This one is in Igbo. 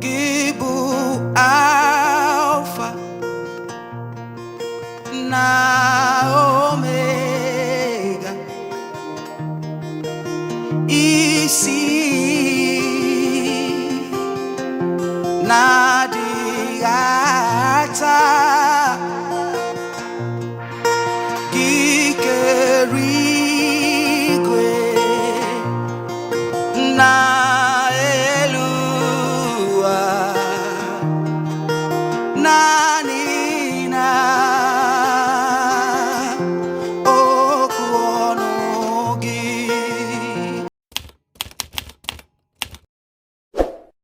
Gị bụ Alfa na Omega, isi na-adịghị ata, gị kere igwe na